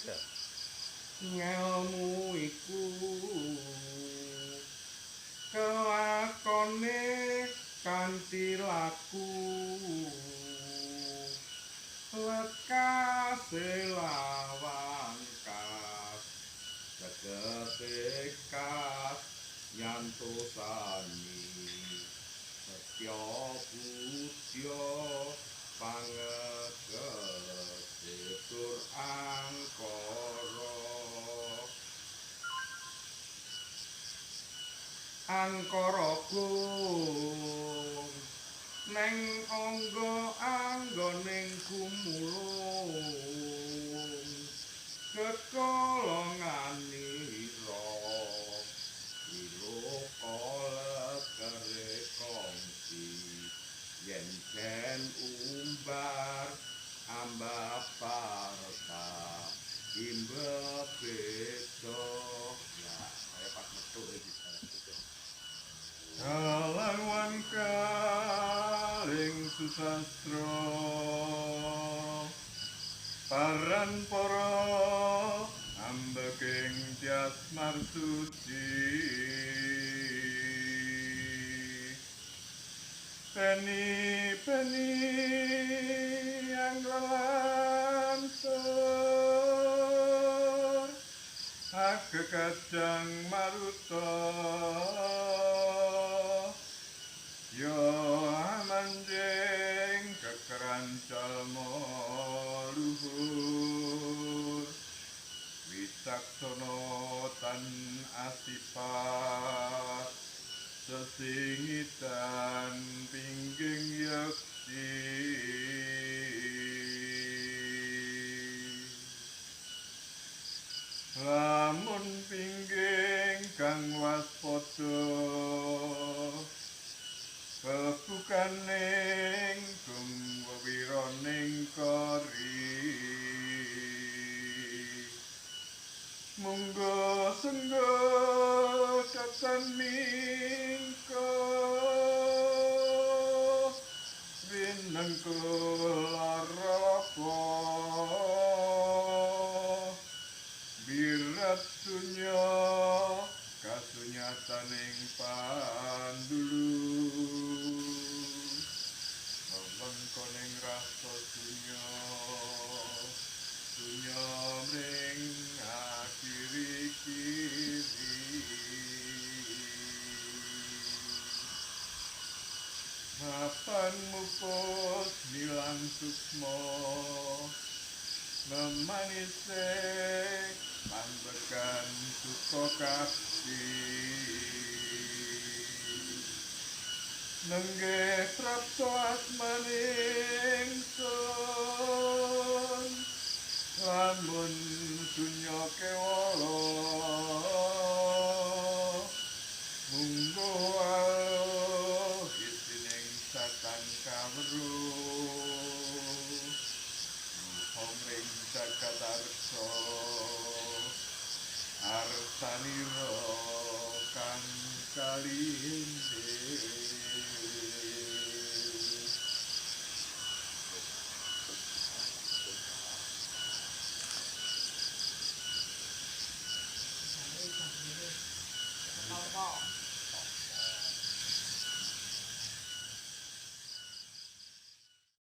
3. Ngelmu iku kelakone kanthi laku lekase lawang kas tegese kas yantosani setya budya pangegese tur angkara angkara gung neng angga anggoning gumulung kekolonganira wiloka lekere kongsi yen jen umbar ambaparta imbe beda. Ya, saya pas metu iki. Kalawan kaling susastra paran para ambeking tias marsuci peni peni anggalantur akekacang maruta yo manjing kekerancal luhur wicaksono tan asipat sesingitan pingging yeksi lamun pingging kang waspada kebukaning gung wewiraning kori munggo senggo datan mingko winengko lara birat sunya kasunyataning pandulu wewengkoning rasa sunya sunya mring akiri kiri mapan muput nilang sukma memanise pambekan suka kapti nenggih prapta asmaning sun lamun sunya kewala munggo isining satan kawruh mring jagat arsa arsanira kang kalindih.